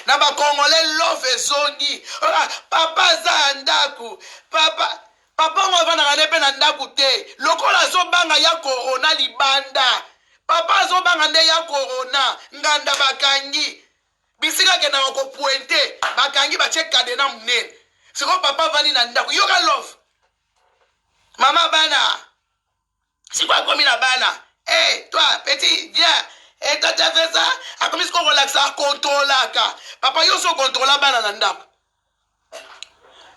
Na bakongole love ezongi. Papa aza ya ndako. Papa papa ngo avandaka ne mpe na ndako te lokola azobanga ya korona libanda. Papa azobanga nde ya korona nganda bakangi bisika akendaka kopointe bakangi batie kadena monene. Sikoyo papa avandi na ndako yoka love mama bana sikoyo akomi na bana. Hey, toi petit viens. Hey, toi tu as fait ça. Akomi sikoyo kolakisa akontrolaka papa. Yo so okontrola bana na ndako,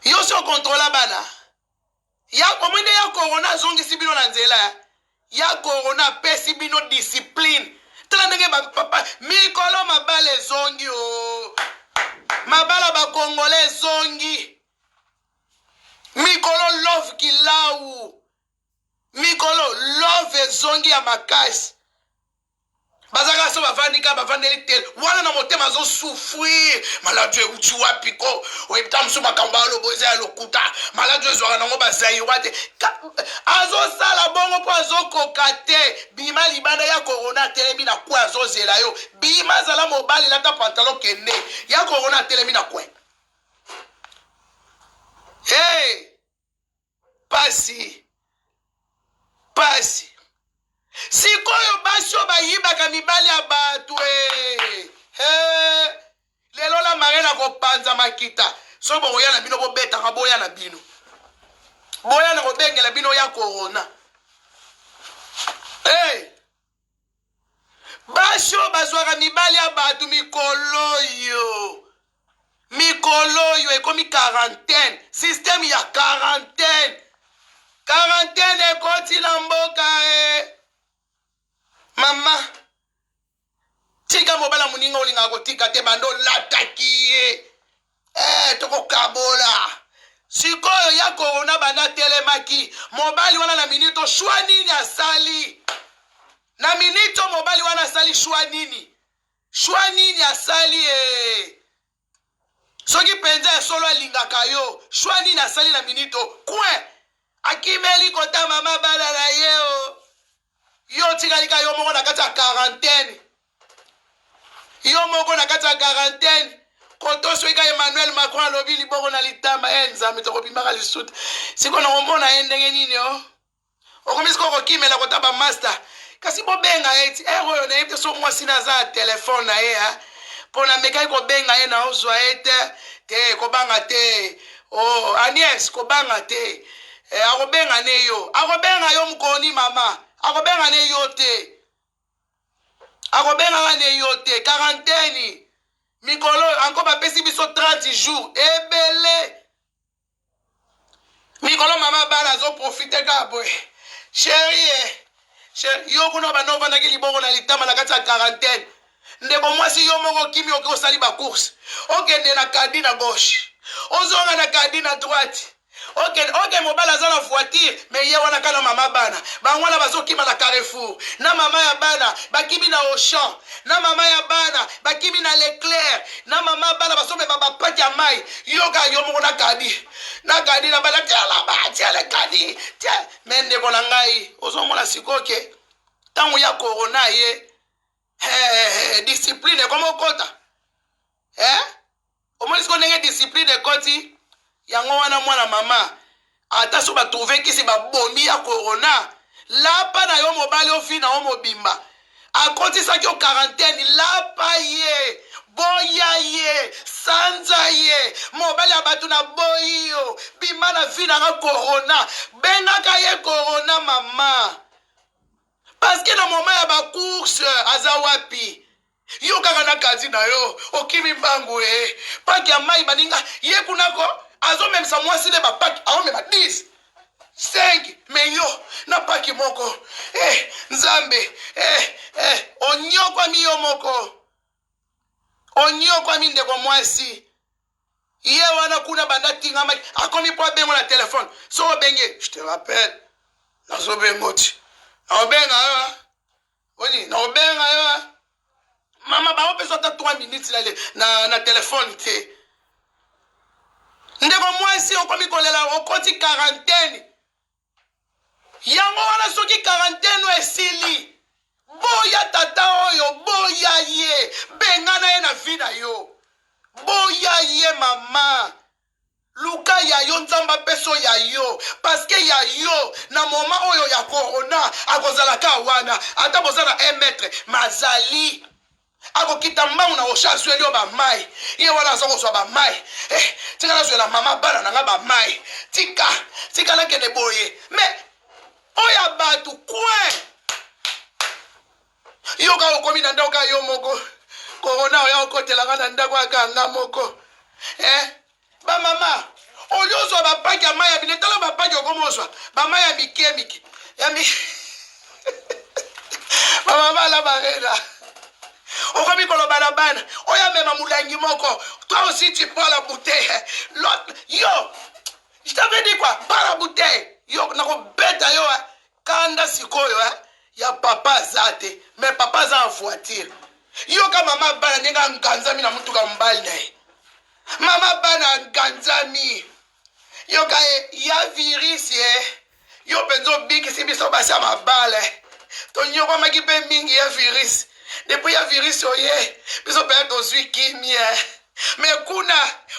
yo so okontrola bana ya omoi nde ya corona azongisi bino na nzela ya corona apesi bino discipline. Tala ndenge papa mikolo mabala ezongi o mabala bakongole ezongi mikolo love kilau mikolo love ezongi ya makasi. Bazalaka so bavandi kaka bavandeli te wana na motema azosouffrir. Maladi euti wapi ko oyebi ta mosusu makambo alobo eza ya lokuta. Maladi oyo ezwaka nango bazairwa te, azosala bongo mpo azokoka te. Bima libanda ya korona atelemi na kwe azozela yo. Bima zala mobali lata pantalon kende ya korona atelemi na kwe. Hey! Pasi pasi. Sikoyo basi oyo bayibaka mibali ya bato e hey. Lelo la mare na kopanza makita. Soki bokoya na bino bobetaka, boya na bino, boya na kobengela bino ya korona. Hey! Basi oyo bazwaka mibali ya bato mikolo oyo, mikolo oyo ekomi quarantaine, systeme ya quarantaine. Quarantaine ekoti na mboka e. Mama tika mobala moninga olingaka kotika te, bando olataki ye tokokabola. Sikoyo ya korona banda telemaki mobali wana na minute shwa nini asali na minute oyo? Mobali wana asali shwa nini? Shwa nini asali e? Soki mpenza ya solo alingaka yo, shwa nini asali na minute oyo? Coin akimeli kota mama bana na ye o. Yo otikali ka yo moko na kati ya quarantaine, yo moko na kati ya quarantaine. Koto soki ka Emmanuel Macron alobi liboko na litamba e Nzambe, tokobimaka lisusu. Sikoyo nakomona ye ndenge nini o? Okomi sikoyo kokimela kota bamaster, kasi bobenga ye ti ere oyo. Nayebi te so mwasi na aza na telefone na ye mpo namekaki kobenga ye na ozwa ye te. Te kobanga te o Agnès, kobanga te. Akobenga ne yo, akobenga yo mokoni mama, akobenga ne yo te, akobengaka ne yo te. Quarantaine mikolo anko bapesi biso 30 jours ebele. Mikolo mama bana azoprofite kaka boye. Chérie, chérie, yo kuna banda ovandaki liboko na litama na kati ya quarantaine. Ndeko mwasi, yo moko okimi, oki osali bacourse, okende na kadi na gauche, ozonga na kadi na droite, okende oke. Mobali aza na voiture me ye wana kaka na mama bana bango wana bazokima na Carrefour na mama ya bana, bakimi na Auchan na mama ya bana, bakimi na Leclerc na mama bana, bazomema bapaki ya mai. Yoka yo moko na kadi na kadi na bana, tialaba tiele kadi tia. Me ndeko na ngai, ozomona sikoyo ke ntango ya corona ye discipline ekoma okota. Omoni sikoyo ndenge discipline ekoti yango wana. Mwana mama, ata so batrouve kisi babomi ya corona, lapa na yo mobali ofi na yo mobimba akotisaki yo quarantaine. Lapa ye, boya ye, sanza ye. Mobali ya bato na boyi yo, bima na vi nanga corona. Bengaka ye corona mama, parce que na moment ya bacourse aza wapi? Yo kaka na kadi na yo okimi mbangu e paki ya mai. Baninga ye kunako azomemisa mwasi nde bapaki aomema 10 5, me yo na paki moko. Nzambe, onyokwami yo moko, onyokwami ndeko mwasi. Ye wana kuna banda tingamaki akomi mpo abengo na telefone. So obenge, je te rappelle, nazobengo ti naobenga yo oni, naobenga yo mama. Baopesa ata 3 minutes na telefone te. Ndeko mwasi, okomi kolela, okoti quarantaine yango wana. Soki quarantaine oyo esili, boya tata oyo, boya ye, bengana ye na vi na yo. ye mama. Luka ya yo, Nzambe apesa ya yo, parce que ya yo na moment oyo ya corona akozala ka wana, ata boza na 1 mètre, mazali akokita mbangu na osha, azweli yo bamai. Ye wana aza kozwa bamai. Eh, tika nazwela mama bana na nga bamai, tika tika nakende boye. Mais oyo ya bato coin, yo kaka okomi na ndako kaka yo moko, corona oya okotelaka na ndako akanga moko. Eh, bamama, oyo ozwa bapaki ya mai ya bine, tala bapaki okoma ozwa bamai ya mike mike ya mike. Bamama ala barena, okomi koloba na bana oyo amema molangi moko. Toi aussi, tu prends la bouteille, l'autre. Yo, je t'avais dit quoi? Prends la bouteille. Yo, nakobeta yo kanda sikoyo. Ya papa aza te, mais papa aza en voiture. Yoka mama bana ndenge anganzami na mutuka, mobali na ye. Mama bana anganzami, yoka ye ya virus. Ye yo mpenza obikisi biso basi ya mabala, tonyokwamaki mpe mingi ya virus. Depuis ya virus oye, biso mpenza tozwi kimia. Mais kuna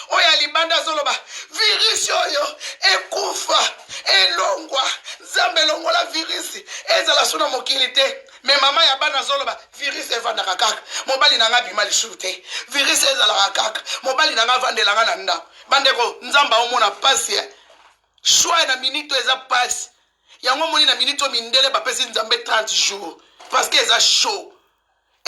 oyo ya libanda azoloba virus oyo ekufa, elongwa, Nzambe elongola virus, ezala so na mokili te. Mais mama ya bana azoloba virus evandaka kaka, mobali na nga abima lisusu te, virus ezalaka kaka, mobali na nga avandelanga na ndako. Bandeko, Nzambe aomona pasi. Choix na minute oyo eza pasi. Yango omoni na minute oyo mindele bapesi Nzambe 30 jours, parce que eza chaud.